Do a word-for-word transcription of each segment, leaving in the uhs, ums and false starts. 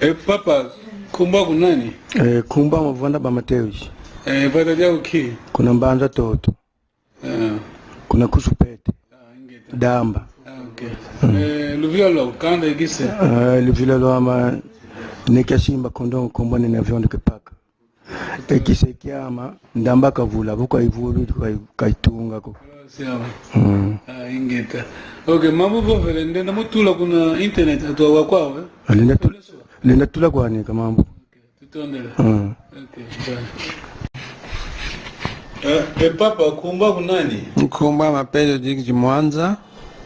E papa, nkumbu aku nani? E, nkumbu ame Vwanda ba Mateus. E, vata diaku nki? Kuna Mbanza Toto. Ah. Kuna Kusupete. Ah, ingeta. Damba. Ah, okay. Mm. E, luvila lwaku, kanda ye kisi? E, luvila lwame Ne Kiasimba Kondongo Kombone na Viondo Kipaka. E kisi kiame, Ndamba Kavula, vo kaivulu, kai-, kaitunga ko. Siama. Mm. Ah, ingeta. Okay, mambu vovele, ndenda mutula kuna internet, atu awa kwau, eh? Lenda tu-, lenda tula kwani ka mambu. Okay, tutondele. Mm. Okay, bye. Eh, e papa, nkumbu aku nani? Nkumbu ame Pedro Diki Mwanza.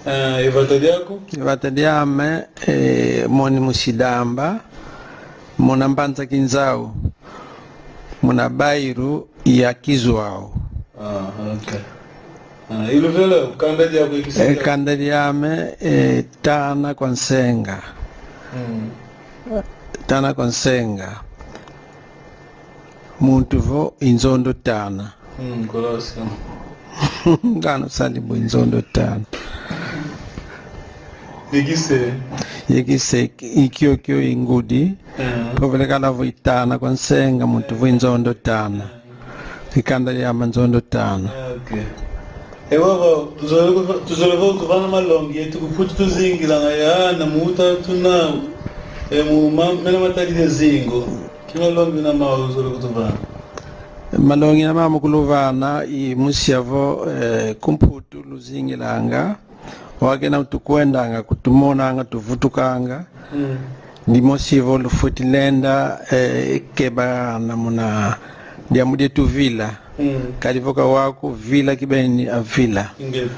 Ah, e vata diaku? E vata diame, e, mono musi Damba, muna mbanza Kinzau, muna bairro ya Kizuau. Ah, okay. Ah, e luvila, kanda diaku ye kisi? E, kanda diame, e, Tana kwa Nsenga. Mm. Tana kwa Nsenga. Muntu vo i nzondo tana. Mm, kolosi. Ngano sali vo i nzondo tana. Ye kisi? Ye kisi, i kiokio i ngudi. Mm. Povele kala vo i Tana kwa Nsenga, muntu vo i nzondo tana. I kanda diame nzondo tana. Ah, okay. E vava, tuzolele ku-, tuzolele vo kutuvana malongi yetu ku Mputu tuzingilanga ye ana muta tuna, e, mu ma-, mena matadidi zingu. Nki malongi ina mau uzolele kutuvana? Malongi ina mau kuluvana i musi avo, e, ku Mputu luzingilanga, wakena tukwendanga, kutumonanga, tuvutukanga. Mm. Dimosi vo lufwete lenda, e, keba na muna diambu dia tuvila. Mm. Kadi vo ka waku vila kibeni avila. Nge.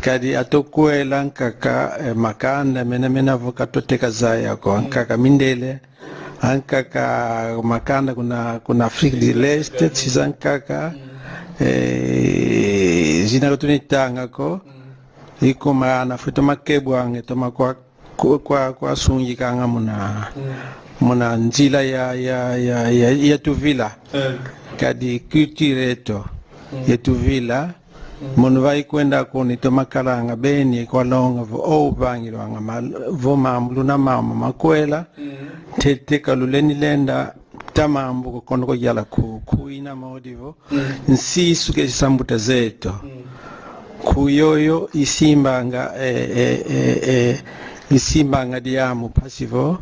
Kadi atokwela nkaka, e, makanda mena mena vo katoteka zaya ko. Mm. Nkaka mindele, ankaka makanda kuna, kuna Afrique de l'Est, tiza nkaka, mm, e, zina katunitanga ko. Mm. Ikuma ana fwete makebwanga, toma kwa kwa, kwa, kwasungikanga muna, mm, muna nzila ya, ya, ya, ya, ya tuvila. Eh. Kadi culture eto, mm, ya tuvila. Mm. Mono va ikwenda kuni toma kalanga beni kwalonga vo, o, vangilwanga ma-, vo mambu luna mama makwela. Mm. Ntete kaluleni lenda ta mambu ko kono ko yala ku, ku ina modi vo. Mm. Nsi isuke sambuta zeto. Mm. Ku yoyo isimbanga, e, e, e, e, isimbanga diamu pasivo.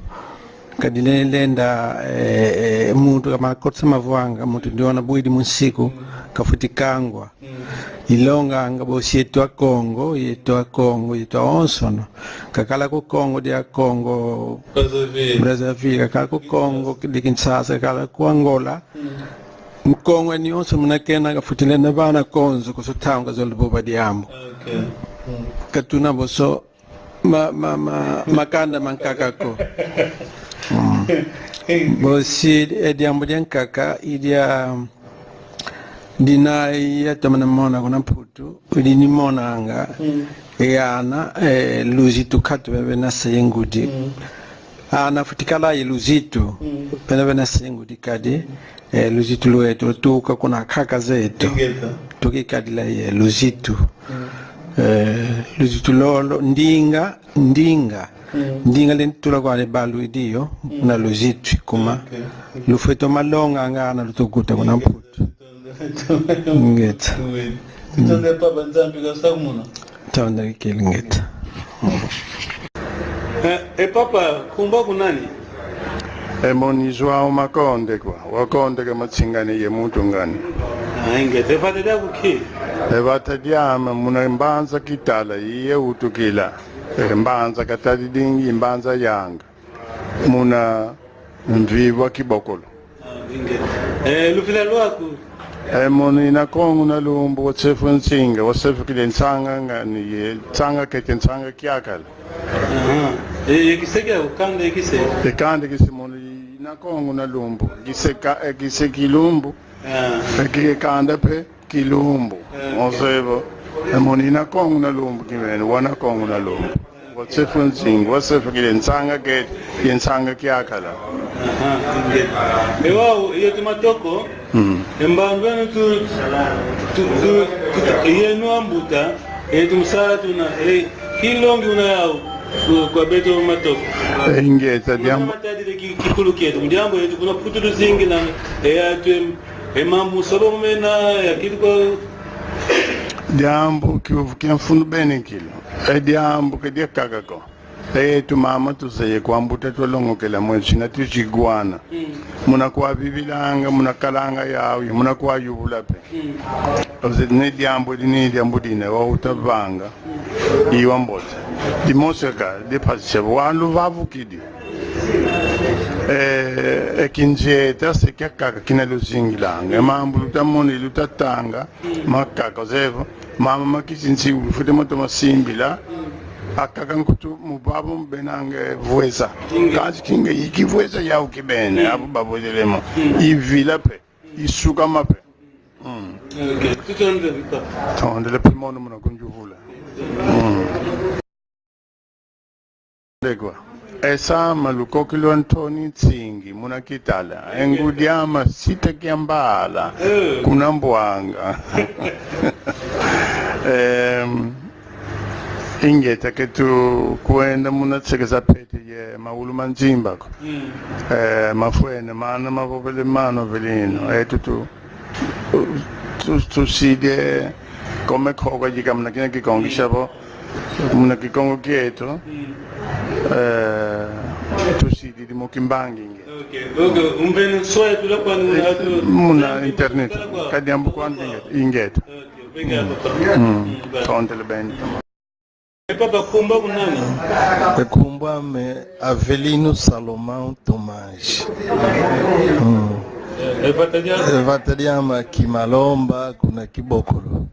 Kadi lenda, e, e, muntu kama kotsa mavwanga, muntu ndiona bwidi mu nsiku, mm, kafwete kangwa. Mm. Ilonganga bosi yeto Akongo, yeto Akongo, yeto awonsono. Kakala ku Kongo dia Kongo, Brazzaville. Brazzaville, kakala ku Kongo dia Kinshasa, kakala ku Angola. Mm. Nkongo ni onso muna kena kafwete lenda vana konzo, koso tanga zolele vova diambu. Okay. Mm. Katuna boso ma, ma, ma, makanda mankaka ko. Mm. Bosi, e diambu dia nkaka, i dia, dina ya tomene mona kuna Mputu, i dina monanga, mm, e ana, e, luzitu katu bebe na se ye ngudi. Mm. Ana fwete kala ye luzitu, mm, bena bena se ye ngudi kadi, e, luzitu lweto, tuka kuna nkaka zeto. Ingeta. Tuka ikadila ye luzitu. Mm. E, luzitu lolo, ndinga, ndinga. Mm. Ndinga lentula kwa ne balu idio, mm, na luzitu, kuma. Okay. Lufwete malonga nga ana lutukuta kuna Mputu. Ingeta. Tutondele papa, Nzambi kasakumuna. Tonda kikili, ingeta. Eh, e papa, nkumbu aku nani? E mono i João Makonde kwa. Wakonde ka matsingani ye muntu ngani. Ah, ingeta. E vata diaku nki? E vata diame muna mbanza Kitala, iye utukila. E mbanza katadidingi, mbanza Yanga. Muna mviva Kibokolo. Ah, ingeta. Eh, luvila lwaku? Eh, mono ina Kongo na Lumbu, Wasefu Nsinga, wasefukile nsanga ngani ye, nsanga kete, nsanga kiakala. Aha. Eh, ye kisi kiaku, kanda ye kisi? E kanda ye kisi mono ina Kongo na Lumbu, kisi ka, eh, kisi Kilumbu, ah, eh, ki kanda pe. Kilumbu. Eh. Onsevo. E mono ina Kongo na Lumbu kimene, wana Kongo na Lumbu. Wasefu Nsinga, wasefukile nsanga kete, ye nsanga kiakala. Aha, nge. E wau, yetu matoko, mm, e mbandu eno tu, tu, tu, tu, yenu ambuta, yetu musala tuna, e, kilongi una yau, Ku-, kwa beto matoko. Eh, ingeta, diambu. Matadile ki-, kikulu kieto. Diambu yeto kuna kutu luzingila, e atu em-, e mambu saba mena, ya kitu kwa. Diambu kiuvu kia mfunu beni kilo. E diambu ke diakaka ko. Etu mama tuzeye kwa mbuta twalongokela mwe sina tusigwana. Mm. Muna kwa bibilanga, muna kalanga yawu, muna kwa yubula pe. Mm. Oze ne diambu dini, diambu dine, wa utavanga. Mm. Iwa mbote. Dimoseka, dipasisha, wa luvavukidi. Eh, e kinzeta se kiakaka kina luzingilanga. E mambu lutamoni, lutatanga, mm, makaka, ozevo. Mama makisi nsi ufwete moto masimbila. Akaka nkutu mu babo mbenange vweza. Kansi kinga iki vweza yau kibene, abo babwelelemo. Ivila pe, isukama pe. Mm. Okay. Tutondele, papa. Tondele pe mono muna kunjuvula. Mm. Ndekwa. Esa malukoki lwa Ntoni Nsingi, muna Kitala. E ngudi ama sita kiambala. Eh. Kuna Mbwanga. Em, ingeta ke tukwenda muna sekesa pete ye maulu ma nzimba ko. Mm. Eh, mafwene, mana mavovele, mana ovelino. Mm. Eh, tutu, tu, tusidi, kome koka jika muna kina Kikongo, mm, shabo. Muna Kikongo kieto, mm, eh, tusididi mu Kimbangi nge. Okay, okay. Umvene soya tula kwani muna, eh, tu-, muna internet. Kadi ambu kwani ingeta. Okay, obrigado, papa. Mm. Mm, bye. Tondele beni. E papa, nkumbu aku nani? E nkumbu ame Avelino Salomão Tomás. Mm. E, e vata dia? E vata diame Kimalomba, kuna Kibokolo.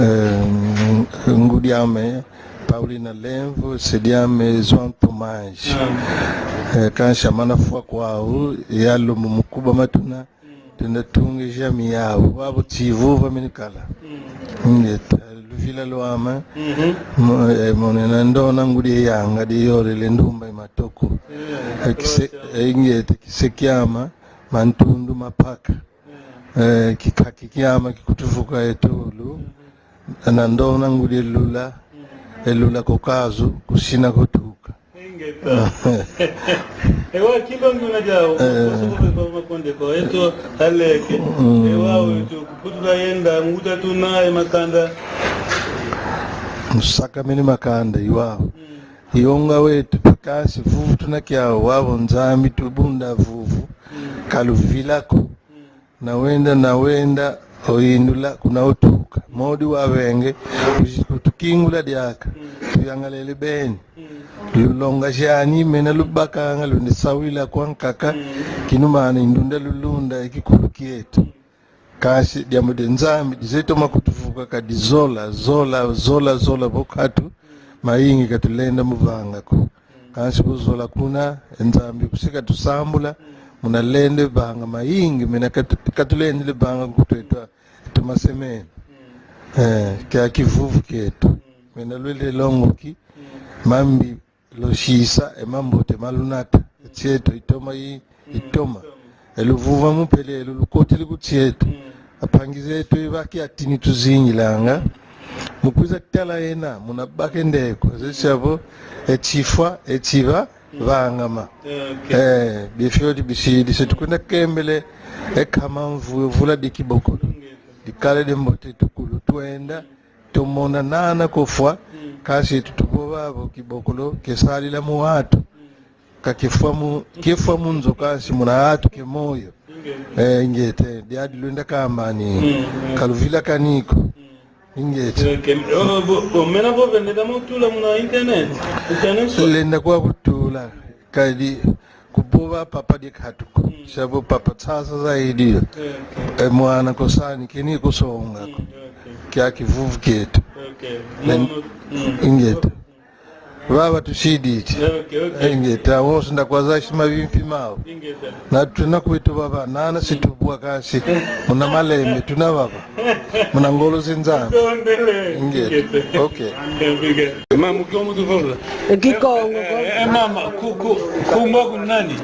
Eh, ngudi ame Paulina Lemvo, se diame João Tomás. Ah. Eh, kansi amana fwa kwau, yalomba mu kuba matuna, mm, tenda tunga jami yau, wabo tivuva minikala. Mm. Ingeta, luvila lwame, mhm, mo-, eh, monena ndona ngudi yanga di yolele ndumba i matoko. Yeah, eh, kise-, eh, ingeta, kise kiama, mantundu mapaka. Eh, kikaki kiama kikutuvuka e tulu. Na ndona ngudi e lula, e lula ko kazu, kusina kutuka. Ingeta. Ewa, kimba nguna diau, eh, kusuka kwa makonde ko, eto aleke. Mm. Ewa, wetu, kuputula yenda, nguta tuna, e makanda. Musaka mini makanda, iwau. Mm. Ionga wetu, tukasi, vuvu tuna kiau, wabo Nzambi, tubunda vuvu. Mm. Kaluvila ko. Mm. Na wenda, na wenda, oyindula, kuna utuka. Modi wabenge, kuji-, kutukingula diaka, mm, tuyangalele beni. Mm. Lulonga jani, mena lubakanga, lunisawila kwa nkaka, mm, kinumana indunda lulunda, e kikulu kieto. Kansi, diambu dia Nzambi, dize toma kutuvuka kadi zola, zola, zola, zola, bo katu, mayingi katulenda muvanga ko. Kansi kuzola kuna, e Nzambi kusika tusambula, muna lende vanga mayingi, mena katu-, katulendele vanga nkutu eto, eto masemene. Eh, kia kivuvu kieto. Mena lwele longoki, mambi losisa, e mambote malunata. Tieto, itoma i, itoma. E luvuva mu mpila elu lukotele ku tieto. Mm. Ampangi zeto iba kiatini tuzingilanga. Mu kwiza tala ena, muna bake ndeko. Zesabo, e tifwa, e tiba, vangama. Okay. Eh, bifioti bisidi, se tukwenda kembele, e kama mvu-, mvula di Kibokolo. Dikala diambote tukulu twenda. Tumona nana kufwa, mm, kansi tutuvo vavo Kibokolo, kesalila mu atu. Mm. Ka kifwa mu, kifwa mu nzo kansi muna atu ke moyo. Ingeta. Eh, ingeta, diadi lwenda kamba ni, mm, mm, kaluvila kaniko. Mm. Ingeta. Okay. Oh, bo, bo, mena bo vendeka mutula muna internet. Internet so. Lenda kwa kutula. Kadi, kuvova papa di katuko. Mm. Savo papa sasa zaidi. Okay, okay. E mwana kosani, kini kusonga ko. Mm, okay. Kia kivuvu kieto. Okay. Len-, mono, mm, ingeta. Vava tusiditi. Okay, okay. Ingeta, wonso nda kwaza shima vimpi mau. Ingeta. Na tuna kweto vava, nana situbwa kansi. Muna malembe, tuna vava. Muna ngolo zi Nzambi. Tondele. Ingeta. Ingeta. Okay. Ingeta. Mama, ukiwa mtu vula. Kikongo. Eh, eh, mama, ku-, ku-, nkumbu aku nani?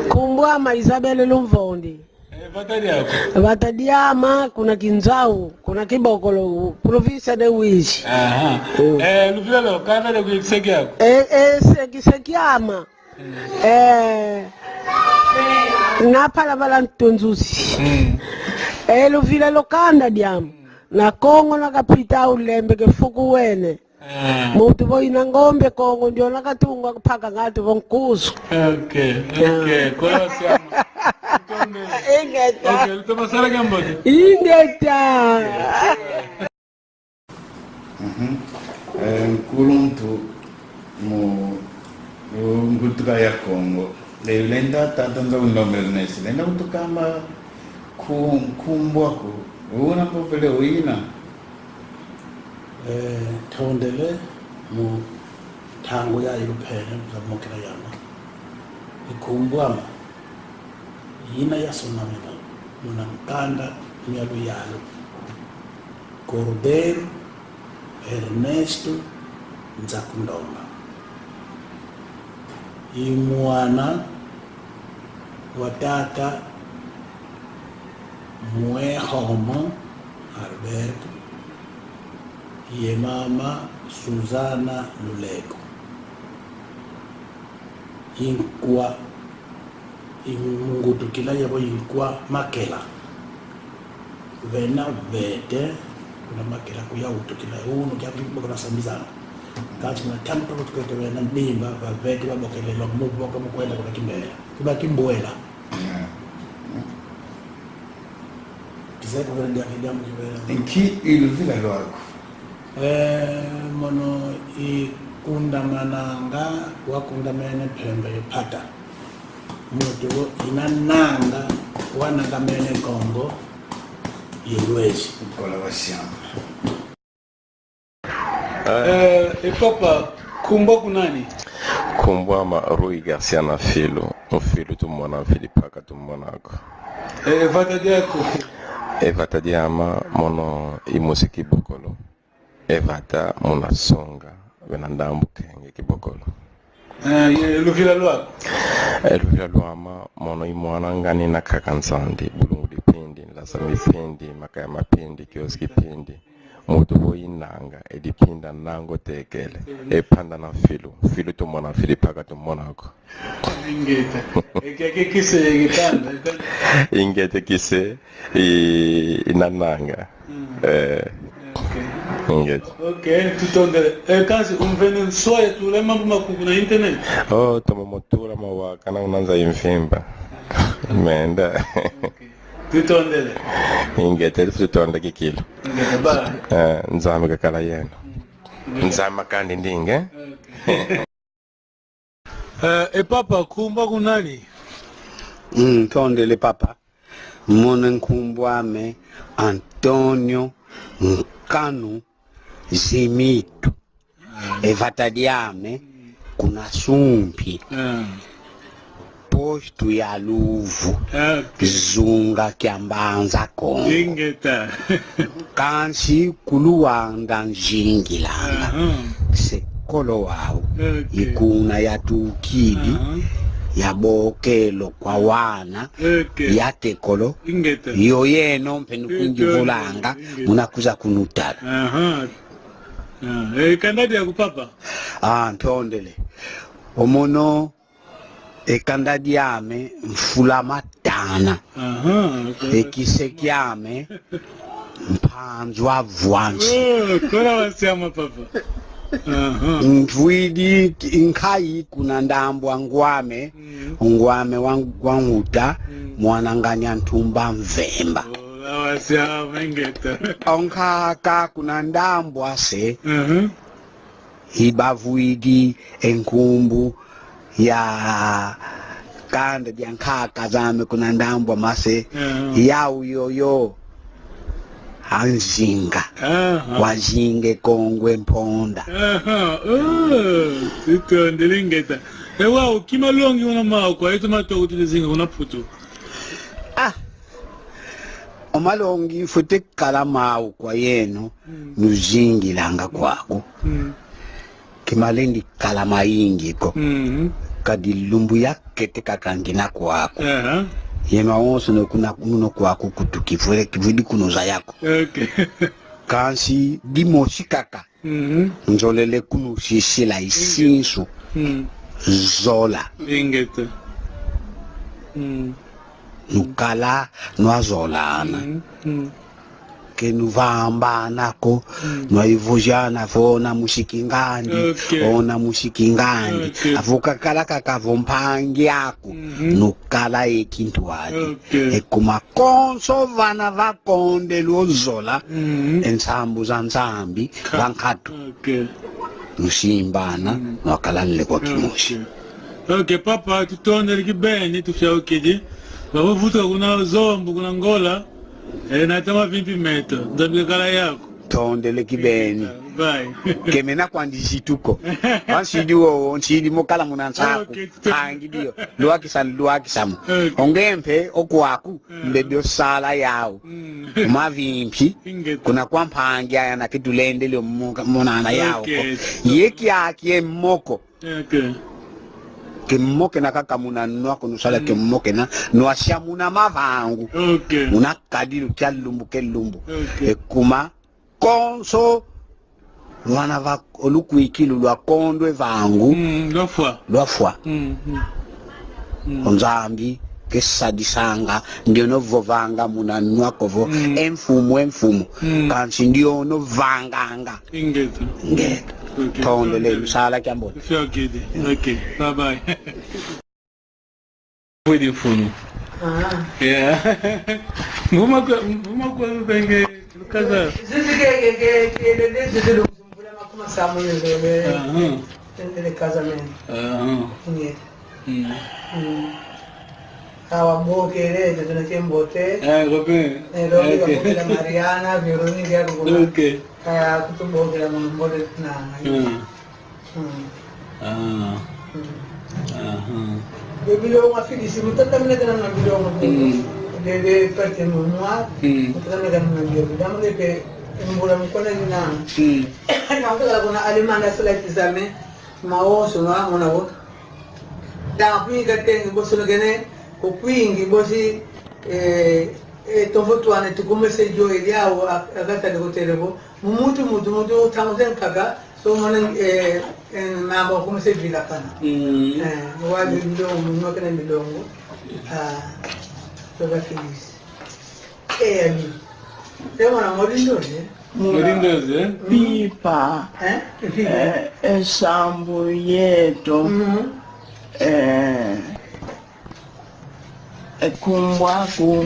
Nkumbu ame Isabel Lumvondi. Eh, vata diaku? Vata diama, kuna Kinzau, kuna Kibokolo, província de Uíge. Aha. Mm. Eh, luvila lo, kanda dia ku kiseki aku? Eh, eh, seki, seki ama. Mm. Eh, na pala bala ntunzusi. Mm. Eh, luvila lo kanda diama. Na Kongo na kapita ulembe ke fuku wene. Ah. Muntu vo ina ngombe Kongo ndiona katunga kupaka ngatu vo nkuzu. Ok, ok. Ah. Kola siama. Ingeta. Ok, lutoma sala kiambote. Ingeta. Mhm. Eh, nkuluntu mu, mu nkuluntu ka ya Kongo. Eh, lenda tata nza unomere nesi. Lenda kutukamba ku, nkumbu aku. Una mpovele uina. Eh, ntondele mu ntangu ya ilupene, za mokela yama. Ikumbu ama, ina yasonamena muna nkanda mia luyalu. Cordeiro Ernesto Nzakundonga. I mwana wa tata Mwehomo Alberto, ye mama Suzana Luleko. Inkwa, ingutukila yavo inkwa Makela. Vena vete, kuna Makela kuya utukila, unu kia kutukila sambizana. Kansi kuna tamu toko tukete vena ndimba, vavete vabokele lo muboka mukwenda kuna Kimbela. Kuna Kimbwela. Yeah. Kizeye kuvela diambu, diambu kivela. Nki iluvila lwaku? Eh, mono ikundamananga, wakundamene mpemba ye pata. Muntu ina nanga, wanangamene Kongo ye lwezi. Kola wasiama. Eh, e papa, nkumbu aku nani? Nkumbu ama Rui Garcia na Filu, mfilu tumona, mfidi paka tumona ko. Eh, e vata diaku? E vata diama, mono i musi Kibokolo. E vata muna songa, vena ndambu kenge Kibokolo. Eh, ye luvila lwaku? E luvila lwama, mono i mwana ngani na kaka Nsandi, Bulungu Dipindi, Nlasa Mipindi, Makaya Mapindi, Kioski Pindi. Muntu vo inanga, e dipinda nango tekele, e panda na mfilu, mfilu tumona, mfidi paka tumona ko. Ingeta. Eke, eke kise, eke kanda, eke kanda. Ingeta kise, i, ina nanga. Mm. Eh. Ok. Ingeta. Ok, tutondele. Eh, kansi, umvene nswa ya tula mambu maku kuna internet? Oh, toma motula mawa, kana unanza imvimba. Menda. Ok. Tutondele. Ingeta, tutonda kikilu. Ingeta, bye. Eh, Nzambi kakala yeno. Mm. Nzambi makandi ndinga. Ok. Eh, e papa, nkumbu aku nani? Mm, ntondele papa. Mono nkumbu ame Antonio Nkanu Zimitu. E vata diame kuna Sumpi. Ah. Posto ya Luvu. Ah, ok. Zunga kia Mbanza Kongo. Ingeta. Kansi ku Luanda nzingilanga. Aha. Se kolo wau. Ok. I kuna yatukidi, aha, yabokelo kwa wana, ok, ya tekolo. Ingeta. Yo yeno mpe nukundivulanga, ingeta, muna kuza kunutala. Aha. Ah, e kanda diaku papa? Ah, ntondele. O mono e kanda diame Mfula Matana. Aha, ok. E kise kiame Mpanzu a Vwansi. Oh, kola wasiama papa. Aha. Mvwidi nkayi kuna ndambu a ngwame, mm, ngwame wa, wa nkuta, mm, mwana ngani a Ntumba Mvemba. Oh, kola wasiama, ingeta. Onkaka kuna ndambu a se. Aha. Ibavwidi e nkumbu ya kanda dia nkaka zame kuna ndambu a mase, aha, yau yoyo a Nzinga. Aha. Wa Zinga e Kongo e mponda. Aha, oh, tutondele ingeta. E wau, ki malongi una mau kwa yeto matoko tule zinga kuna Putu? Ah, o malongi fwete kala mau kwa yeno, mm, nuzingilanga kwaku. Mm. Ke malendi kala mayingi ko. Mhm. Kadi lumbu yakete kaka ngina kwaku. Aha. Yeno awonso no kuna, kuno kwaku kutu kifwele, kivwidi kuno zaya ko. Ok. Kansi dimosi kaka. Mhm. Nzolele kunusisila isinsu. Mm. Zola. Ingeta. Mm. Nukala nwazolana. Mm, mm. Ke nuvambana ko, mm, nwaivuzana vo ona musiki ngandi, ok, ona musiki ngandi. Ok. Avo kakala kaka vo mpangi aku, mhm, nukala ye kintu adi. Ok. E kuma konso vana vakondele ozola, mhm, e nsambu za Nzambi, ka-, va nkatu. Ok. Nusimbana, mm, nwakalanile kwa kimosi. Ok. Ok, papa, tutondele kibeni, tufyaukidi. Bavo vutuka kuna Zombo, kuna Ngola, e, na toma vimpi meto. Nzambi kakala yaku. Tondele kibeni. Bye. Kemena kwandi zituko. Wansidi wowo, nsidi mokala muna nsaku. Ok, tuto- Hangi dio. Lwakisa, lwakisa mo. Ok. Onge mpe, okwaku, mm, mbebe osala yau. Mm. Mavimpi, ingeta, kuna kwa mpangi aya na kitulendele mu-, munana yau ko. Ok. Ye kiaki e moko. Ok. Kimoke na kaka muna nwa ko nusala, mm, kimoke na, nwasya muna mavangu. Ok. Muna kadilu kia lumbu ke lumbu. Ok. E kuma konso vana va olukwikilu lwa kondo e vangu. Mm, lwafwa. Lwafwa. Mm, mm. Mm. O Nzambi ke sadisanga, ndiono vovanga muna nwa ko vo, mm, e mfumu, e mfumu. Mm. Kansi ndiono vanganga. Ingeta. Ingeta. Ok. Tondele, lusala kiambote. Fiokidi. Ok. Bye bye. Fwidi funu. Ah. Yeah. Mvuma kwa, mvuma kwa lubenge, lukaza. Zizi ke, ke, ke, ke, le, le, zizi lu, mvula makuma samu yo, le, le. Aha. Le, le, kaza mene. Aha. Ingeta. Mm. Mm. Awa bokele, tete na kembote. Ah, kope. Eh, lo, ok. Bokele Mariana, Veronica, ya kuku. Ok. Aya kutubokela mu mbote na. Mm. Mm. Ah. Mm. Aha. Be bilongo afidisi, mutatamene kana na bilongo. Mm. Be, be, pate mu mwa, mm, mutatamene kana na bilongo. Damu de pe, mbula mukona ina. Mm. Na mutaka kuna Alemania sala examen, mawonso na, mona wo. Da kuinga tengi bosi no kene, ko kuingi bosi, eh, eh, tomfo twane tukumese jo eliawo a-, akatale kotele ko. Mu mutu, mutu, mutu, tangu ten kaka, so mwana, eh, eh, mamba kumese bila kana. Mm. Eh, wali ndo, mwana kene milongo. Ah, so ba kilisi. Eh, ami. Te mwana mori ndo, eh? Mori ndo, eh? Pipa. Eh? Pipa. Eh, e sambu yeto. Mhm. Eh, e kumbwa ku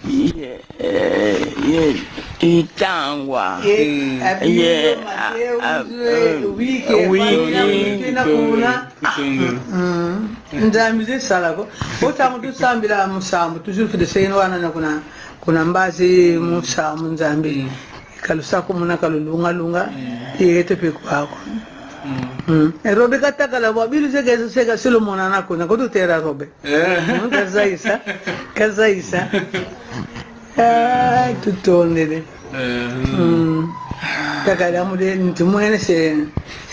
ye, eh, ye itangwa. Ye, mm. Abilo, ye, Mateo, a, a, Uzwe, eh, Wiki, Wiki. Wiki na kuna. Mm. Nzambi ze sala ko. Ota mutu sambila musambu, toujours fide seno wana na kuna. Kuna mbazi musa mu Nzambi. Mm. Kalusakumuna kalulunga-lunga, mm, yeto pe kwako. Mm. Mm. E robe katakala bwa bilu zeke zeka silo mona na kuna, kututera robe. Eh. Mm, kazaisa, kazaisa. Ah, tutondele. Eh, mm. Mm. Takala mude, ntumwene se,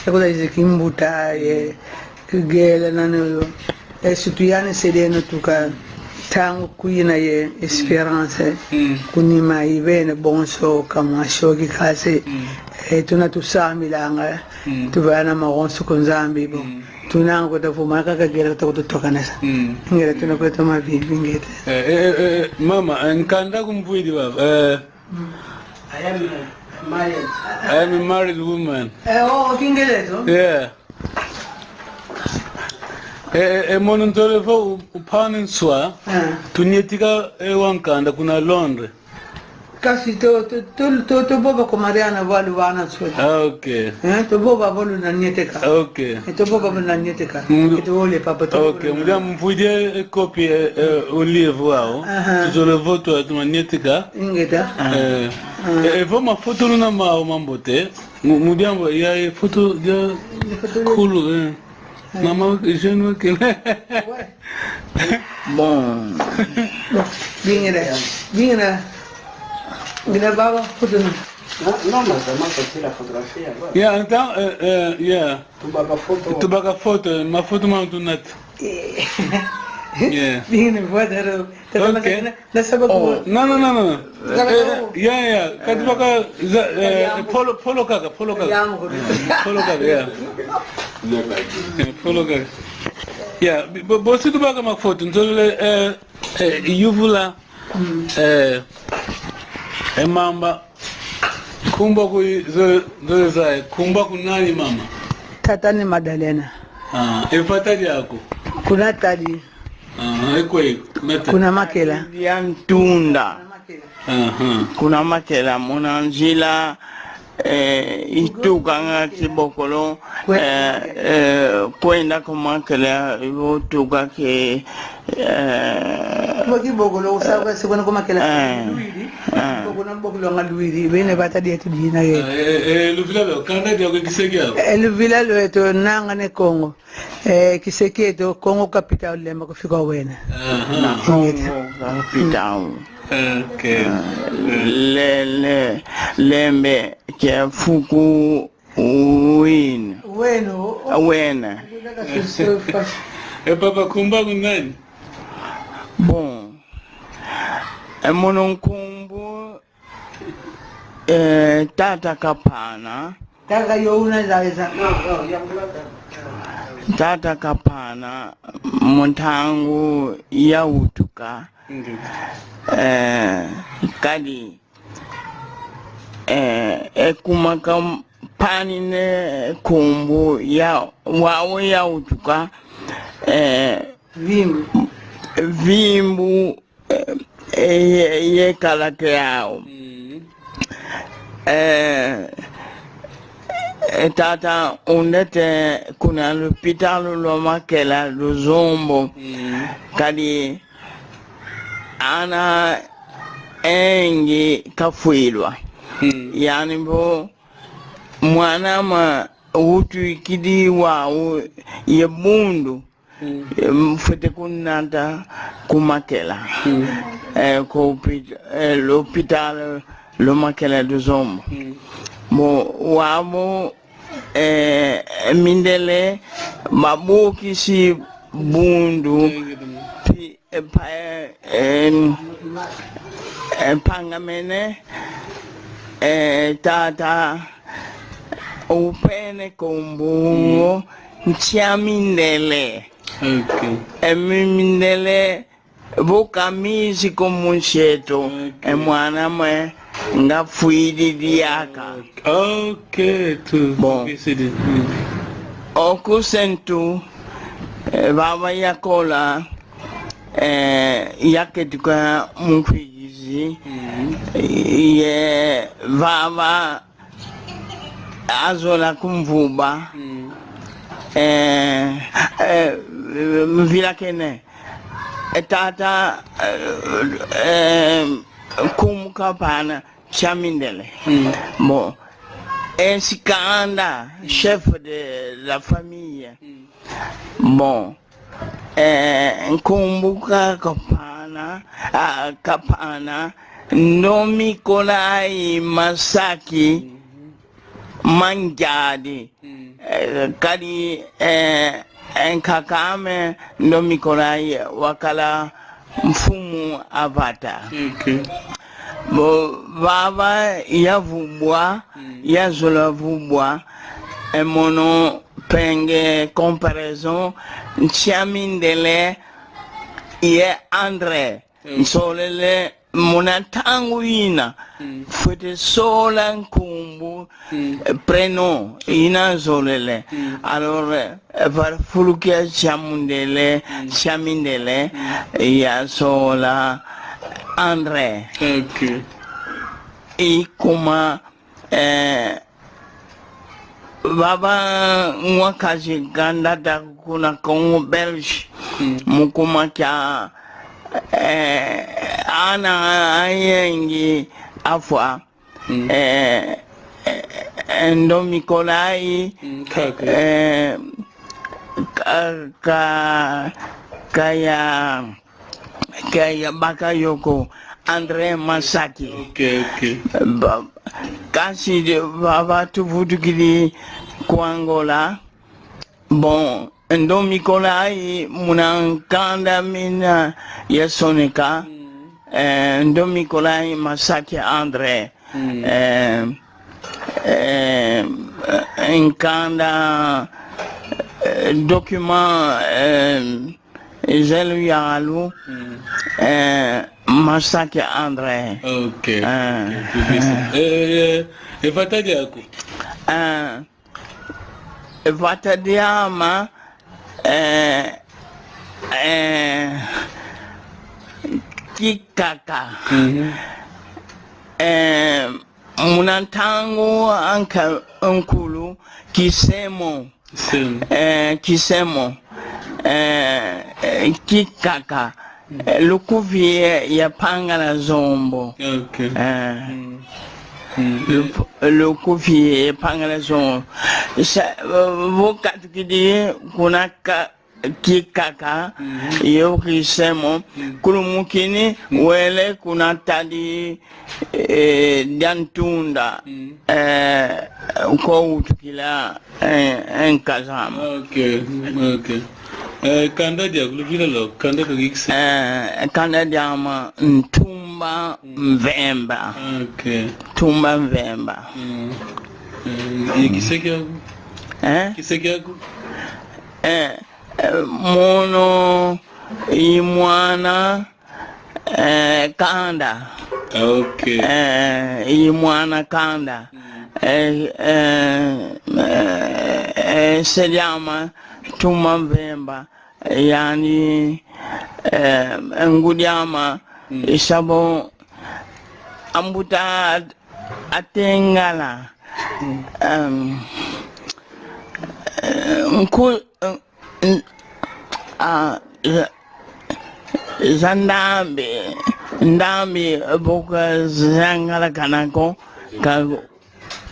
se kuzaisa kimbuta, ye, kigela, nani yo. E, surtout yani sedeno tuka ntangu kwina ye espérance. Mm. Kunima ivene bonso kamwa shoki kase. Mm. E, tuna tusambilanga, mm, tuvana mawonso ku Nzambi bo. Mm. Tunanga kweta vuma kaka gera ta kututokanesa. Mm. Ngera tuna kweta mavimpi ngete. Eh, eh, eh, eh, mama, eh, nkanda kumvwidi baba. Eh. Mm. I am a married. I am a married woman. Eh, oh, Kingelezo? Yeah. E, e, e, mono ntole vo u-, upane nswa, ah, tunietika, e, wankanda kuna Londres. Kasi to, to, to, to, to vova ko Mariana vo luvana nswa. Ah, ok. Eh, to vova vo luna nieteka. Ok. E, to vova vo luna nieteka. Mm. E, to ole papa to. Ok, vova luna. Mudia mvwidi e, e copie, e, e, o livre wau. Aha. Tuzole vo twa tuma nieteka. Ingeta. Eh. Ah. E, e, vo mafoto luna mau mambote. Mu, mu diambu ya, e foto dia kulu, eh. Mama, jeune wa kele. Bon. Bon, bingila, bingila. Ngila baba foto na. Non, non, mais vraiment, c'est la photographie, alors. Yeah, então, eh, eh, yeah. Tubaka foto. Tubaka foto, mafoto ma tunata. Eh. Yeah. Bingine vua daro. Tata. Okay. Masakina, na saba ku. Oh. No, no, no, no, no. Saba ku. Eh, yeah, yeah. Kati baka za, eh, polo, polo kaka, polo kaka. Yam ku. Eh, polo kaka, yeah. Eh, polo kaka. Yeah, bo, bo situ baka makfoto. Ntole, eh, eh, yuvula. Mm. Eh, eh, mamba. Nkumbu aku zo, zo za, nkumbu aku nani, mama? Tata ni Madalena. Ah, e vata diaku? Kuna Tadi. Ah, e kwe, kuna Tadi. Kuna Makela. Ya Ntunda. Aha. Kuna Makela, muna nzila, eh, itukanga Kibokolo, kwe-, eh, eh, kwenda ku Makela, ivo tuka ke, eh, kwa Kibokolo, usaka sikona ku Makela, eh, Luiri, eh. Bokolo, Bokolo nga Luiri, bene vata dietu dina ye. Eh, eh, eh, luvila lwe, kanda diaku, kiseke aku? Eh, luvila lwetu, nanga ne Kongo. Eh, kiseke eto, Kongo capital Lemba kufika wena. Aha. Na Kongo capital. Okay. Ah, le, le, Lembe kia fuku win. Weno. Wena. E papa, nkumbu aku nani? Bon. E mono nkumbu, eh, tata Kapana. Tata yo una za, za. Tata Kapana, mu ntangu yawutuka. Ndio. Eh, kadi, eh, e kuma kampanine nkumbu ya, wau yawutuka, eh, Vimbu. Vimbu, eh, eh, ye, ye kala ke au. Mm. Eh, eh, tata undete kuna lupitalu lwa Makela Luzombo. Mm. Kadi ana engi kafwilwa. Mm. Yani mbo mwana ma utuikidi wau ye bundu. Mm. Eh, mfwete kunata ku Makela. Mm. Eh, ku pit-, eh, l'hôpital lwa Makela Luzombo. Mm. Mo wabo, eh, mindele babukisi bundu. Mm. Pi-, eh, pa-, eh, em, eh, pangamene, eh, tata upene nkumbu. Mm. Nsia mindele. Okay. E mi-, mindele, buka mizi ko mu nsieto, okay, e mwana mwe nga fwidi diaka. Okay, tu. Bon. Mm. Oku sentu, eh, vava yakola, eh, yaketuka mu Mfizi, mm, ye vava azola kumvuba. Mm. Eh, eh, mvila kene. E tata, eh, eh, nkumbu Kapana, nsia mindele. Mm. Bon. E sikanda, mm, chef de la famille. Mm. Bon. Eh, nkumbu ka Kapana, ah, Kapana, Ndomikolo ai Masaki, mhm, Manjadi. Mm. Eh, kadi, eh, eh, nkak'ame Ndomikolo ai wakala mfumu a vata. Okay. Bon, vava yavubwa, mm, yazola vubwa, e mono penge comparaison, nsia mindele ye André. Mm. Nsolele muna ntangu ina, mm, fwete sola nkumbu, mm, eh, prénom ina nzolele. Mm. Alors, eh, va fulukia nsia mundele, mm, nsia mindele, mm, yasola André. Okay. I kuma, eh, vava ngwa kazi ganda da kuna Congo Belge, mm, mu kuma kia, eh, ana ayengi afwa, mm, eh, eh, eh, Ndomikolo ai, mm, kaka, eh, ka, ka, kaya, kaya bakayoko André Masaki. Okay, okay. Ba, kansi de, ba, ba tuvutukidi ku Angola. Bon, Ndom Nikolai muna nkanda mina ya soneka, eh, Ndom Nikolai Masaki André, eh, eh, nkanda, eh, document, eh, Zelu Yalu, eh, Masaki André. Ok, eh, ok, publicité. Eh, eh, e vata diaku? Eh, e vata diama, eh, eh, kikaka. Eh, muna ntangu a nkulu, kisemo. Sim. Eh, kisemo. Eh, eh, kikaka. Eh, lukuvi ya Pangala Zombo. Ok. Eh. Lukuvi ya Pangala Zombo. Sa, eh, vo katukidi kuna ka, kikaka, yo kisemo, kulumukini, wele kuna tadi, eh, dia ntunda, eh, ko utukila, eh, nkazama. Ok, ok. Eh, kanda diaku luvila lo, kanda ka gikse. Eh, kanda diama Ntumba Mvemba. Ok. Ntumba Mvemba. Eh, kise kiaku? Eh? Kise kiaku? Eh, Eh, mono i mwana, eh, kanda. Ok. Eh, i mwana kanda. Eh, eh, eh, eh, se diama Ntumba Mvemba, yani, eh, ngudi ama, isabo ambuta a Tengala. Em, eh, nku-, eh, N-, a, za, za ndambi, ndambi boka zangala kanako, ka,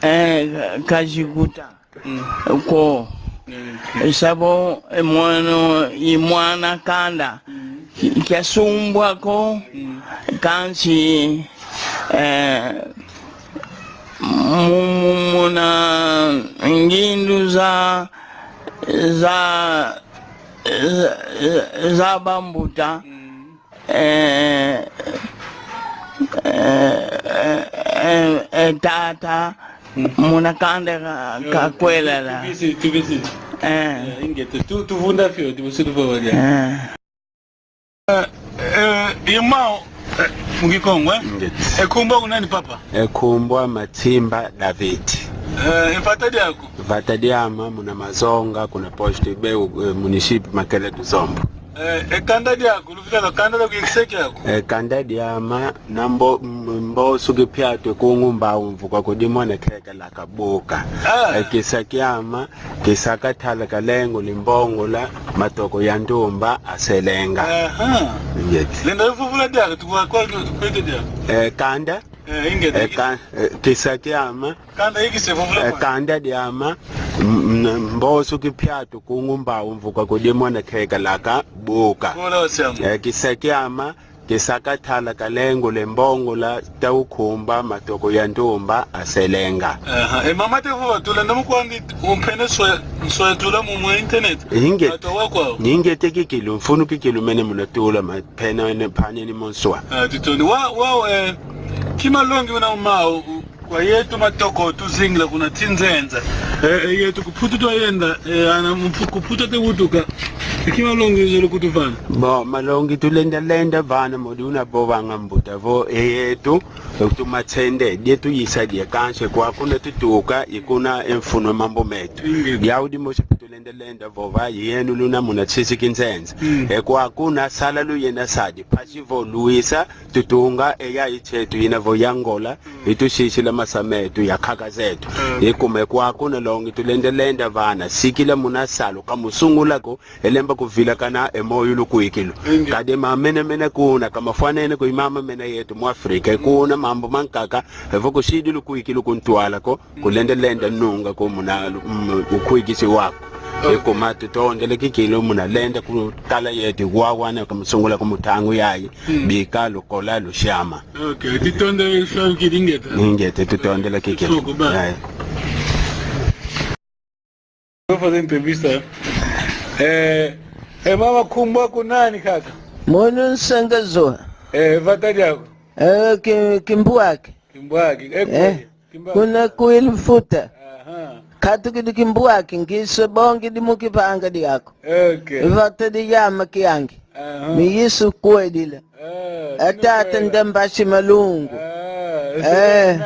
eh, ka, kazikuta. Ko. Sabo, eh, mono, i mwana kanda. Ki-, kiasumbwa ko, kansi, eh, mu-, mu-, muna ngindu za, za, za, za bambuta, eh, eh, eh, eh, tata, muna kanda ka, ka kwelala. Tubisi, tubisi. Eh. Eh, ingeta, tu, tuvunda fio, tubisi tuvavali. Eh. Eh, eh, irmão, eh, mu Kikongo, eh? Ingeta. E nkumbu aku nani, papa? E nkumbu a Matimba David. Eh, e vata diaku? Vata diama muna Mazonga, kuna posto Ibeu, eh, município Maquele do Zombo. Eh, e kanda diaku, luvila lo kanda diaku, e kise kiaku? E kanda diama, na mbo-, m-, mbosu kipiatu e kungu mbau mvuka kudi mwana keka laka buka. Ah. E kisa kiama, kisaka tala kalengo limbongola, matoko ya ntumba aselenga. Aha. Ingeta. Lenda luvuvula diaka, tukwa kwa, kwa, kwa diaka. Eh, kanda? Eh, ingeta. Eh, ka-, eh, kisa kiama. Kanda ikise vuvula kwa. Eh, kanda diama, m-, m-, mbosu kipiatu kungu mbau mvuka kudi mwana keka laka buka. Kula osiama. Eh, kisa kiama, kisaka tala kalengo limbongola, tau kumba matoko ya ntumba aselenga. Aha. E mama te vuva tula ndamu kwandi umpene swe, swe tula mu, mu internet. Inge-, ato wa kwao. Ingeta kikilu, mfunu kikilu mene muna tula ma-, pena ne pane ni monswa. Ah, titondi. Wa, wa, eh, ki malongi una mau, u-, kwa yetu matoko tuzingila kuna tinzenza. Eh, eh, yetu ku Mputu twayenda, eh, ana mpu-, ku Mputu te wutuka. Eh, ki malongi uzolo kutuvana? Bon, malongi tulenda lenda vana modi una vovanga mbuta vo, eh, yetu, eh, tumatsende, die tuyisa die kansi, kwa kuna tutuka, i kuna e mfunu mambu metu. Inge. Diau dimosi tulenda lenda vova, yenu luna muna sisi kinzenza. Mm. E kwa kuna sala luyenda sadi, mpasi vo luisa, tutunga e yayi yetu ina vo ya Angola, mm, itusisila masa metu ya nkaka zetu. Mm. Ikuma e kwa kuna longi tulenda lenda vana, sikila muna salu, kamusungula ko, elemba kuvilakana e moyo lukwikilu. Inge. Kadi mama mena mena kuna, kamafwanene ko i mama mena yetu mu Afrika, mm, kuna mambu mankaka, evo kusidi lukwikilu kuntwala ko, kulenda lenda nunga ko muna, mm, ukwikisi waku. Okay. Ikuma tutondele kikilu muna lenda kutala yetu wawana kamusungula ku mutangu yayi. Mm. Bika lukola lusiama. Okay, tutondele swa kikilu ingeta. Ingeta, tutondele kikilu. Soko ba. Aye. Vou fazer entrevista. Eh, eh, mama, nkumbu aku nani kaka? Mono Nsengezwa. Eh, vata diaku? Eh, ki-, Kimbwaki. Kimbwaki. Eh, eh, Kimbwaki. Kuna Kwilu Mfuta. Aha. Katukidi Kimbwaki, ngisa bongidi mu kibanga diaku. Okay. Vata diame kiangi. Aha. Miyisu kwedila. Ah, atata Ndambashi Malungu. Ah, eh.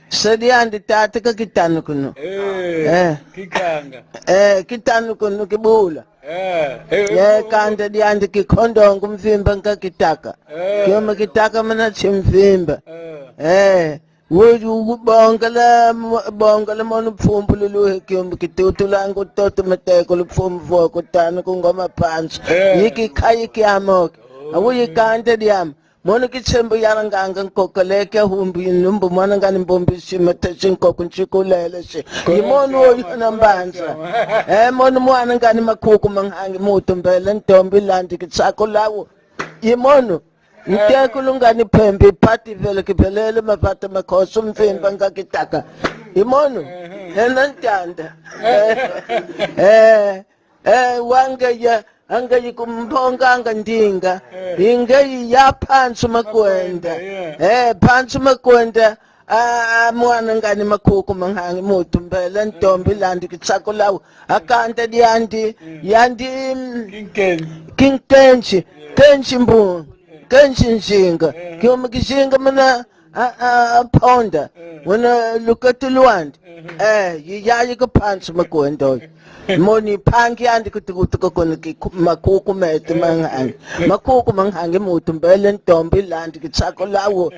Se diandi tata ka Kitanu kunu. Eh. Eh. Kikanga. Eh, Kitanu kunu Kibula. Eh, eh, eh, kanda diandi Kikondongo mvimba nka Kitaka. Eh. Kioma Kitaka mana chimvimba. Eh. Eh. Wo, wo, bongela, bongela mono mfumbululu he kiumbu kitutulanga utoto mateko lufumbu voko tanu ku ngoma pansu. Eh. Yiki kayi kiamoke. Oh. Awu yikanda diame. Mono kisembo yalanganga nkoko leke humbu inumbu mwana ngani mbumbi sima tesi nkoko nsiku lele si. Yi mono oyu na mbanza. Eh, mono mwana ngani makuku mang'angi mutu mbele ntombi landi kisako lawo. Yi mono. Ntekulu ngani pembi pati vele kibelele mavata makoso mvimba nga Kitaka. Yi mono. Ena ntanda. Eh, eh, eh, wangeya, angeyi kumbonga anga ndinga. Ingeyi ya pansu makwenda. Eh, pansu makwenda. Ah, ah, mwana ngani makuku mang'angi mutu mbele ntombi landi kisako lawo. Akanda diandi, yandi, mm, Kinkenji. Kinkenji. Kenji mbu. Kenji nzinga. Eh. Kioma kizinga muna, ah, ah, ponda. Eh. Muna lukatu lwandi. Eh. Eh, yi yayi ka pansu makwenda oyu. Mono mpangi andi kutukutuka kuna ki-, makuku metu mang'angi. Makuku mang'angi mutu mbele ntombi landi kisako lawo.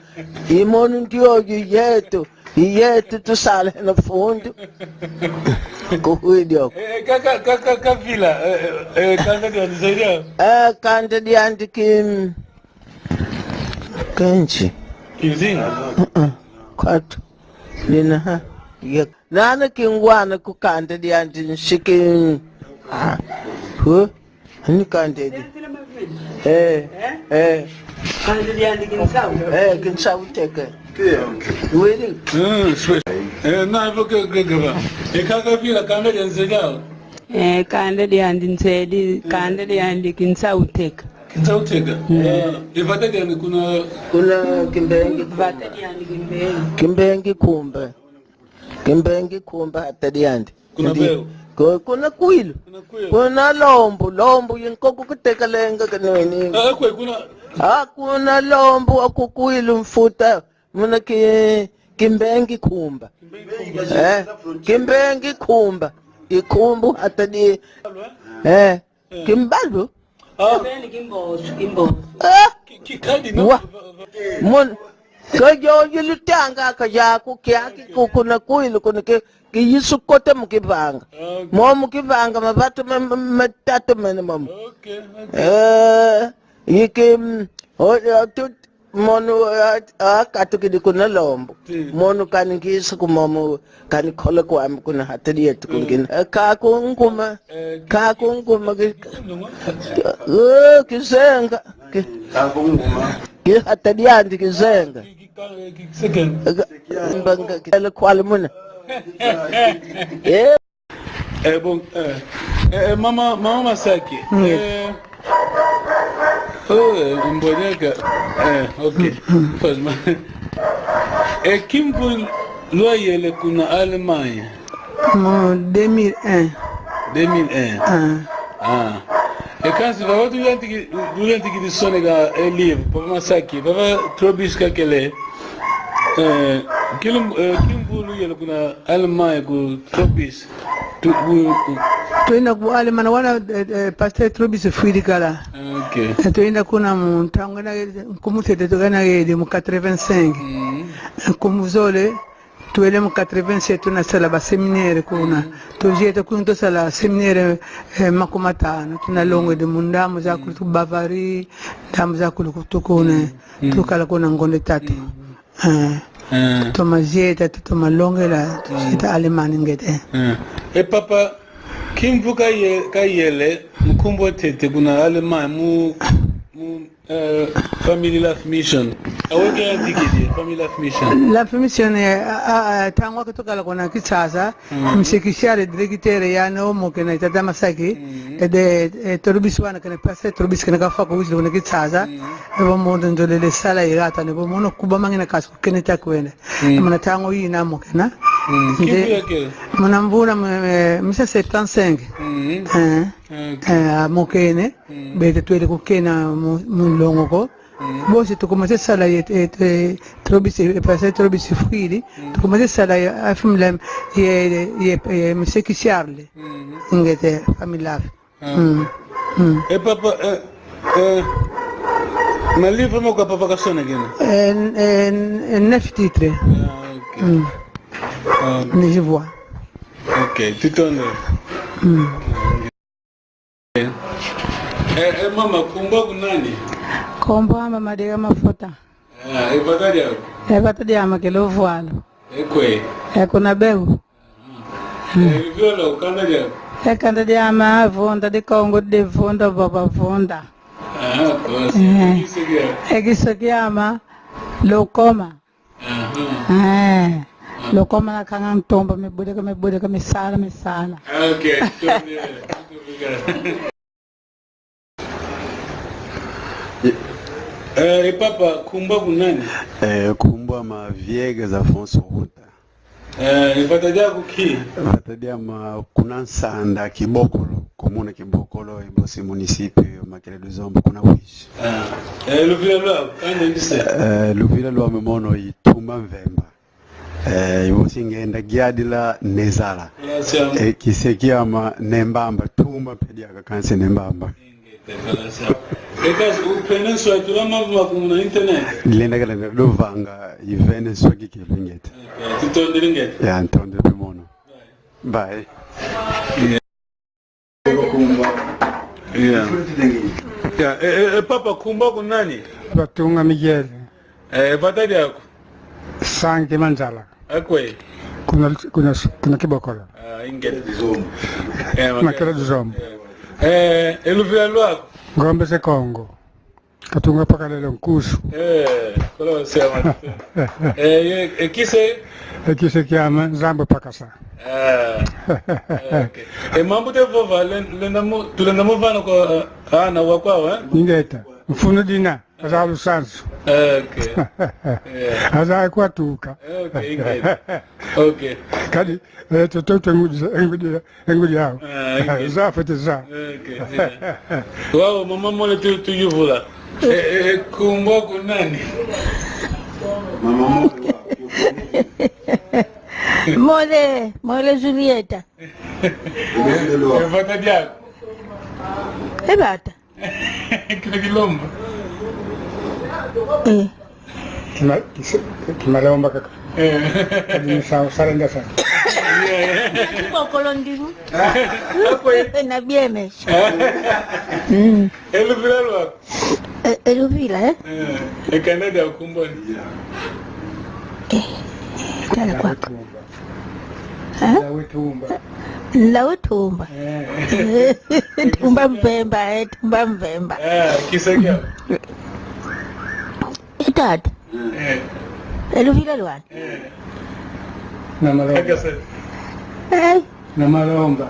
Yi mono ndioyu yetu. Yetu tusala na fundu. Kuhwidi oko. Eh, kaka, kaka, kavila, eh, eh, kanda diandi zaidi. Eh, kanda diandi kim-, kenji. Kizinga? Uh-uh. Kwatu. Dina ha. Ye. Nana kingwana ku kanda diandi nsiki. Ah. Huh? Ni kanda di. Eh, eh. Kanda diandi Kinsau. Eh, Kinsau teka. Wili. Mm, swe-, eh, na ivo ke, ke, ke ba. E kaka vila kanda diandi Nsedi. Eh, kanda diandi Nsedi, kanda diandi Kinsau teka. Kinsau teka? Mm. Eh, e vata diandi kuna? Kuna Kimbengi. Vata diandi Kimbengi. Kimbengi Kumba. Kimbengi Kumba hata diandi. Kuna beu? Ku-, kuna Kwilu. Kuna Kwilu. Kuna Lombo, Lombo, yi nkoko kutekalenga kanweni. Ah, kwe, kuna? Ah, kuna Lombo, aku Kwilu Mfuta. Muna ki-, Kimbengi Kumba. Kimbengi Kumba. Eh, Kimbengi Kumba. Ikumbu hata di. Eh, eh. Kimbalu. Ah. Kimbosu, Kimbosu. Ah. Ki-, ki-, kadi, no? Wa. Mon-, kajo yilutanga kajaku kiaki ku-, kuna Kwilu kuna ki-, kiyisu kote mu kibanga. Okay. Mo mu kibanga mavatu ma-, ma-, matatu mene momo. Okay, okay. Eh, iki, mm, o, o, tu-, Mono, a, a, katukidi kuna Lombo. Ti. Mono kani ngisa ku momo, kani kola kwame kuna hata dietu kungina. Eh, kakunkuma, eh, kakunkuma, ki-, ki-, eh, kisenga. Ki-, kakunkuma. Ki hata diandi kisenga. Ki-, ki-, ka-, ki-, second. Eh, ka-, mbanga kitele kwali muna. Eh. Eh, bon, eh, eh, eh, mama, mama Masaki. Mm. Eh, oh, eh, mbonyaka. Eh, ok. Mm, mm. First, ma-, eh, kimvu lwayele kuna Alemanha? Mu deux mille un. Deux mille un. Ah. Ah. E kansi, vava tuyantikidi, tuyantikidi soneka e livro, papa Masaki, vava Trobis kakele. Eh, kilu-, eh, kimvu luyele kuna Alemanha ku Trobis. Tu, u, u. Twenda ku Alemanha wala, eh, eh, Pasteur Trobis fwidi kala. Ah, ok. Eh, twenda kuna mu ntangu na nkumbu tete tugana yedi mu quatre-vingt-cinq. Mm. Nkumbu zole, twele mu quatre-vingt-sept tunasala ba séminaire kuna. Mm. Tuzieta kuna tusala séminaire, eh, makumatanu. Tunalongele mu ndambu zakulu tu Bavarie, ndambu zakulu kutu kuna. Mm. Mm. Tukala kuna ngonde tatu. Mm. Eh. Eh. Tutoma zieta, tutoma longela, tuzieta Alemanha ngete. Eh. E papa, kimvu kaye-, kayele, mu nkumbu a tete kuna Alemanha, mu, mu, Eh, Family Life Mission. Aweyi ke yantikidi, Family Life Mission? Life Mission, eh, a, a, a, ntangu aku tukala kuna Kinshasa, mm, msekisiale directeur yandi o mokena i tata Masaki, mm, e de, e, Torobisi wana kena pase, Torobisi kena kafwa ko wizidi kuna Kinshasa, mm, e vo mono nzolele sala i gata, ne vo mono kuba mangina kasi kukene ta kwenda. Mm. Muna ntangu yina mokena. Mm. Nde, kivi yakele? Muna mvula, eh, misa septante-cinq. Mm. Eh. Ok. Eh, amokene, mm, beto twele kukena mu, mu longo ko. Mm. Bosi tukomese sala ye, ye, ye, Torobisi, e pase Torobisi fwidi. Mm. Tukomese sala ye, afimlem, ye, ye, ye, Monsieur Kisiarle. Mm. Ingeta, Family Life. Ah. Mm. Mm. E papa, eh, eh, ma livre mo ka papa kasonekene? Eh, eh, eh, neuf titres. Ah, ok. Mm. Ah. Ni je vois. Ok, tutondo. Mm. Eh, eh, mama, nkumbu aku nani? Nkumbu ame Madega Mafuta. Ah, e vata diaku? E vata diame ke Luvwalu. E kwe? E kuna Beu. Ah. Eh, luvila lwaku, kanda diaku? E kanda diame Vunda di Kongo, di Vunda, Baba Vunda. Ah, kosi. Eh. E kiso kiaku? E kiso kiame Lukoma. Aha. Eh, loko mana kanga ntomba, me budeka, me budeka, me sala, me sala. Ah, ok. Eh, e papa, nkumbu aku nani? Eh, nkumbu ame Viegas Afonso Ruta. Eh, e vata diaku ki? Vata diame kuna Nsanda, Kibokolo, komuna Kibokolo, e bosi município Maquila do Zombo, kuna Uíge. Ah. Eh, luvila lwaku, kanda ndise? Eh, luvila lwame mono i Tumba Mvemba. Eh, i bosi ngenda giadila Nezala. Gracias. Eh, kise kiame Nembamba, Tumba mpe diaka kansi Nembamba. Ingeta, gracias. E kansi, upene nswaki lwa mambu maku muna internet? Lenda kalenda luvanga, ivene nswaki kilu, ingeta. Ok, tutondele, ingeta. Ya, ntondele mpe mono. Bye. Bye. Yeah. Yeah, e, e, e, papa, nkumbu aku nani? Batunga Miguel. Eh, vata diaku? Santi Manzala. E kwe? Kuna, kuna, kuna Kibokolo. Ah, ingeta. Eh, Maquila do Zombo. Eh, e luvila lwaku? Ngombe ze Kongo. Katunga paka lelo nkusu. Eh, kolo sema. Eh, ye, e kise? E kise kiame Nzambi pakasa. Ah. Eh, ok. E mambu tuvova, len-, lenda mu, tulenda mu vana kwa, eh, ana wa kwau, eh? Ingeta. Mfunu dina, aza lusansu. Eh, ok. Eh. Aza kwatuka. Eh, ok, ingeta. Ok. Kadi, eh, toto, toto ngudi, ngudi, Engudi yau. Ah, engudi. Za fete za. Ok, yeah. Wau, mama mole tu, tuyuvula. Eh, eh, eh, nkumbu aku nani? Mama mole wa. Mole, mole Julieta. E vata diaku? E vata. Kina kilomba. Eh. Kima-, kise-, kimalomba kaka. Eh. Kadi ni sa-, salenda sa. Yeah, yeah. Kibokolo ndimu. Ako ye? Na bieme. Eh. Mm. E luvila lwaku? E, e luvila, eh? Eh. E kanda diaku nkumbu ani? Eh. Tala kwaka. Eh? Nlawe Tumba. Nlawe Tumba. Eh. Tumba Mvemba, eh, Tumba Mvemba. Eh, kisa kia? E tata. Eh. E luvila lwani? Eh. Na Malomba. Kaka se. Eh. Na Malomba.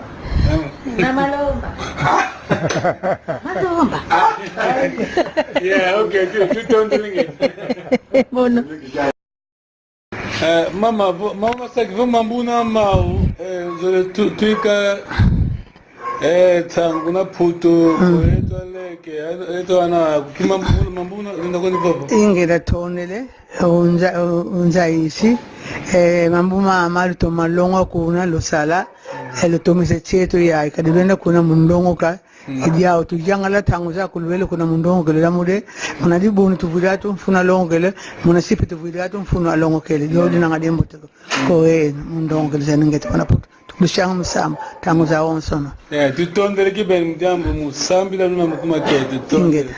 Eh. Na Malomba. Malomba. Yeah, ok, tu, tu, tu, tu, tu. Mono. Eh, mama, vo, mama Masaki, vo mambu una mau, eh, zole tu, tuika, eh, ntangu na Putu, mm, eto aleke, eto ana, ki mambu, mambu una, linda kwani vovo. Ingeta tondele, unza, unza isi, eh, mambu ma, ma lutoma longa kuna, lusala, eh, lutomese tieto ya, kadi lwenda kuna mu ndongoka, Mm. Idiau tujangala ntangu zaku lwele kuna mu ndongokele la mude, muna dibuni tuvwidi atu mfunu alongokele, muna sipi tuvwidi atu mfunu alongokele. Dio dinanga diambote ko. Mm. Ko, eh, mu ndongokele zeno ingeta kuna Putu. Tukulusanga musamu, ntangu zawonsono. Eh, tutondele kibeni mu diambu mu sambila luna mu kuma kieto, tutondele.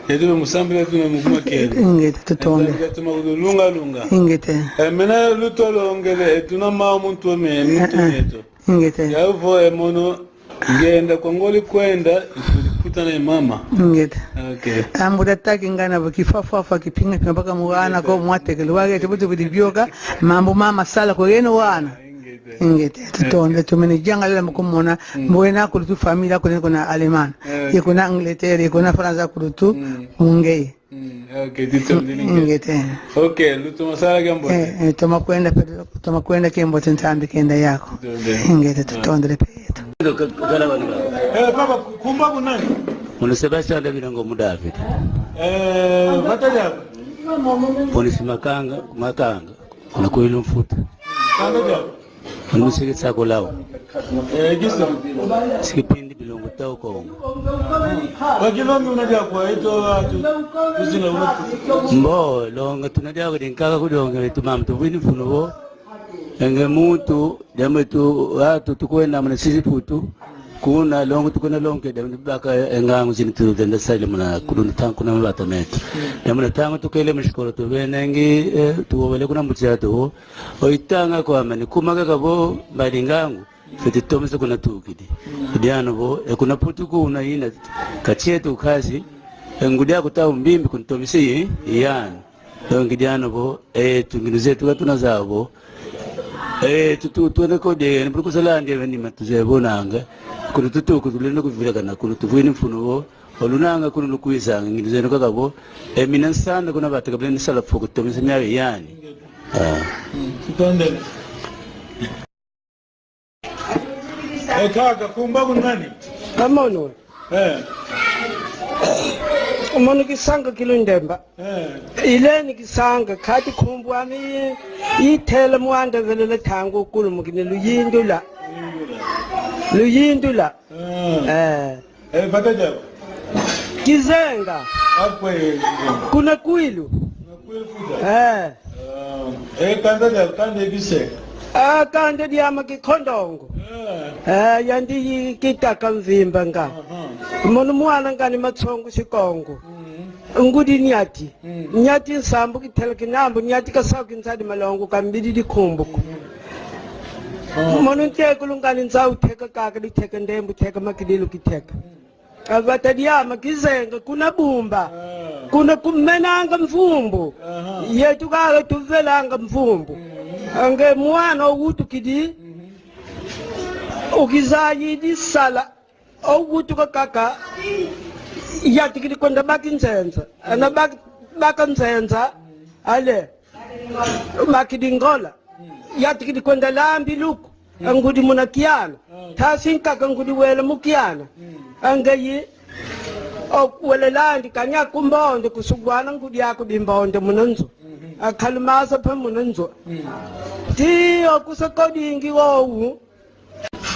Ingeta. Yetu mu sambila tuna mu kuma kieto. Ingeta, tutondele. Sambila tuma kutu lunga lunga. Ingeta. Eh, mena lutolongele, eh, tuna mau muntu ome, muntu, eh, eh, meto. Ingeta. Yau vo, eh, mono, ngenda kwa ngoli kwenda, ikuli Puta na mama. Ingeta. Okay. Ambu dataki ngana bo kifafwafa, kipingapinga baka mu wana ko mwatekele. Wagete butu bidi bioka, mambu mama sala ko yeno wana. Ingeta. Ingeta. Tutonde, tumene jangalala mu kumona, mm, mbwena kulutu família kuna, kuna Alemanha. Okay. Ye kuna Angleterre, ye kuna França kulutu, mm, ungeye. Mm, okay, tutondele ingeta. Ingeta. Okay, lutoma sala kiambote. Eh, eh, toma kwenda pe, toma kwenda kiambote, Nzambi kenda yako. Tutondele. Ingeta, tutondele pe yeto. Eh, papa, kumbaku nani? Mono Sebastião da Vila Ngomo David. Eh, vata diaku? Mono si Makanga, Makanga. Kuna Kwilu Mfuta. Kanda diaku? Unu siki tsako lau. Eh, kisa? Siki pindi bilongo tau Kongo. Kwa kilongi una diaku, eto, atu, kuzinga una. Mbo, longa tuna diaku dinkaka kudonga, etu mama tuvwini mfunu vo. Enge muntu, diambu etu, atu tukwenda muna sisi Putu. Kuna longo tukwenda longo, diambu baka engangu zini tutenda sali muna kulundu tangu kuna mabata metu. Diambu na tangu tukele mu sikolo tuvenengi, eh, tuwele kuna mbuti atu. Oitanga kwame ni kuma kaka vo mbadi ngangu, fwete tomesa kuna tukidi. Dianu vo, e kuna Putu kuna ina, kati etu kasi, e ngudi aku tau mbimbi kuntomesa yi, yani. Longi dianu vo, e, tu nginu zetu katuna zavo. E, tu, tu, tuende kodi, ni bulu kusala andi, ni matuze vo nanga. Kulu tutu, kulu tulenda kuvilakana, kulu tuvwini mfunu vo. Olunanga kulu lukwizanga, nginu zenu kaka vo. E, mina nsanda kuna bataka bile ni sala foko, tomesa miawe yani. Ah. Mm, tutondele. Eh, kaka, kumbaku nani? Amono. Eh. Amono Kisanga Kilundemba. Eh. Ileni Kisanga, kadi nkumbu ame itela mwanda velela tangu kulu mukine luyindula. Luyindula. Luyindula. Eh. Eh. Eh, vata diaku? Kizenga. Akwe, eh, Kizenga. Kuna Kwilu. Kuna Kwilu Mfuta. Eh. Ah, eh, kanda diaku, kanda e kise? Ah, kanda diame Kikondongo. Eh. Eh, yandi kitaka mvimba nga. Aha. Mono mwana ngani Matsongo Sikongo. Mhm. Ngudi Nyati. Mm. Nyati nsambu kitela kinambu, Nyati kasau kinsadi malongo kambidi dikumbuku. Mm. Ah. Mono ntekulu ngani nzau teka kaka diteka ndembu teka makidilu kiteka. Mm. Avata diame Kizenga kuna Bumba. Ah. Kuna kumenanga mvumbu. Aha. Yetu kaka tuvelanga mvumbu. Mm. Ange mwana uwutukidi. Mhm. Ukizayidi sala. Owutuka kaka, yatikidi kwenda baki nzenza. Ana baki, baka nzenza, ale, makidi ngola. Yatikidi kwenda lambi luku, angudi muna kiana. Tasi nkaka ngudi wela mu kiana. Angayi, o, wela landi kanya kumbonde kusugwana ngudi aku dimbonde muna nzo. Akalumasa pa muna nzo. Ti okusa kodingi wowu.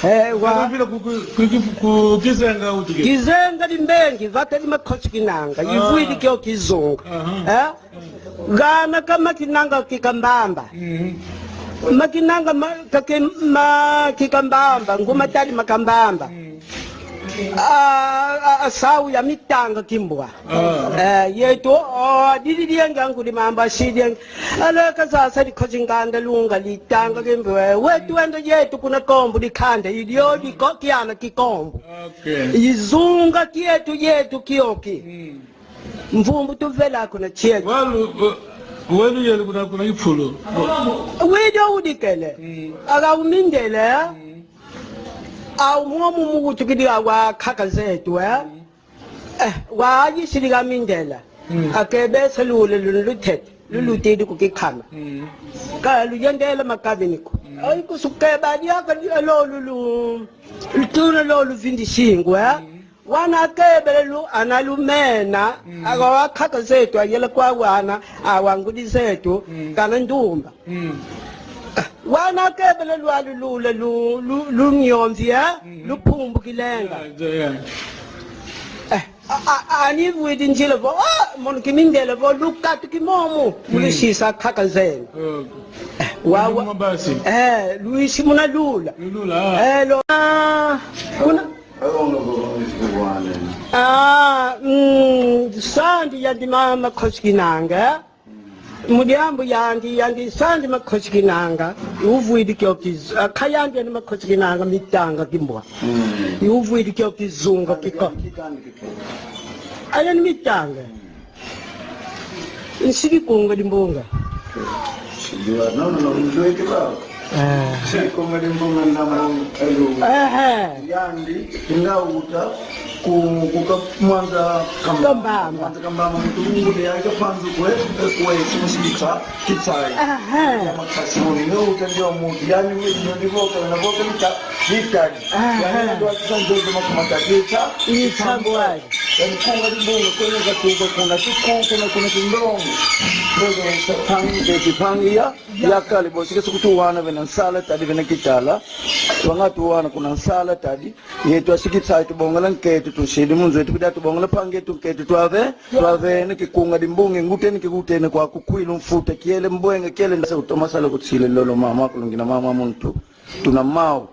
Eh, wa. Kaka vila ku, ku, ku, ku, ku Kizenga utuke. Kizenga dimbengi, vata di Makosi Kinanga, ah, ivwidi kio kizunga. Aha. Eh? Gana ka Makinanga Kikambamba. Mhm. Makinanga ma, ka ke, ma Kikambamba, ngu matadi Makambamba. Mhm. A, a, a, sau ya mitanga kimbwa. Ah. Eh, yetu, o, didi dienge angu di mamba si dienge. Aleka sasa dikosi nganda lunga litanga kimbe. Wetu wenda yetu kuna kombu dikanda. Idio diko kiana kikombu. Okay. Izunga kietu yetu kioki. Mm. Mvumbu tuvela kuna chietu. Walu, wa-, welu yelu kuna, kuna ifulu. Widio udikele. Mm. Aga umindele. Mm. Au momu mugutukidi awa kaka zetu, eh? Mm. Eh, wayisidi ga mindela. Mm. Akebesa lule lun lutete, mm, lulutidi ku kikama. Mm. Ka luyendela makabiniku. Mm. Ai kusukeba diaka dia lo lulu, lutuna lo luvindi singwe, eh? Mm. Wana akebele lu, ana lumena, mm, aga wakaka zetu ayela kwa wana, awangudi zetu, mm, kana ndumba. Mm. Wana kebele lwa lulula lu, lu, lu nyomvi, eh? Mhm. Lu pumbu kilenga. Yeah, yeah. Eh, a, a, ani vwidi njila vo, ah, mono kimindele vo, lu katu kimomo, mm, mulu sisa kaka zenu. Oh. Eh, wa, wa, mabasi. Eh, luisi muna lula. Lulula, ah. Eh, lo, ah, kuna, ah, mm, sandi yandi mama Makosi Kinanga. Mu diambu yandi, yandi sandi makosi kinanga, uvwidi kio kiz-, ah, ka yandi yandi makosi kinanga mitanga kimbwa. Mm. Uvwidi kio kizunga kiko. Aya ni mitanga. Nsidi kunga dimbunga. Sidi wa, no, no, no, mzweke ba. Ah. Sidi kunga dimbunga na mo, elu. Aha. Yandi, nga uta, ku, kuka mwanza kamba. Kamba. Mwanza kamba, mtu mungu de, aika panzu kwe, kwe, kumusika, kitsai. Aha. Ya makasi muni, nga uta ndio mutu, yani, mwe, ndio, ndio, ndio, ndio, ndio, ndio, Itadi. Aha. Yandi ndo atiza nzozo makumatatu. Ita. Ita mbwai. Yani kunga dimbunga, kuna katuba, kuna tiku, kuna, kuna tindongo. Ndozo sa pangi, de tipangi ya, ya kali, bosi, kesi kutuwana vena nsala tadi, vena kitala. Wanga tuwana kuna nsala tadi. Yetu asikitsa tubongela nketu tusidi mu nzo etu kudia tubongela pangi etu nketu twave. Twave ni kikunga dimbunga, nguteni kikuteni kwa kukwilu mfuta, kiele mbwenga, kiele ndasa utoma sala kutsile lolo mama, kulungina mama muntu. Tuna mau.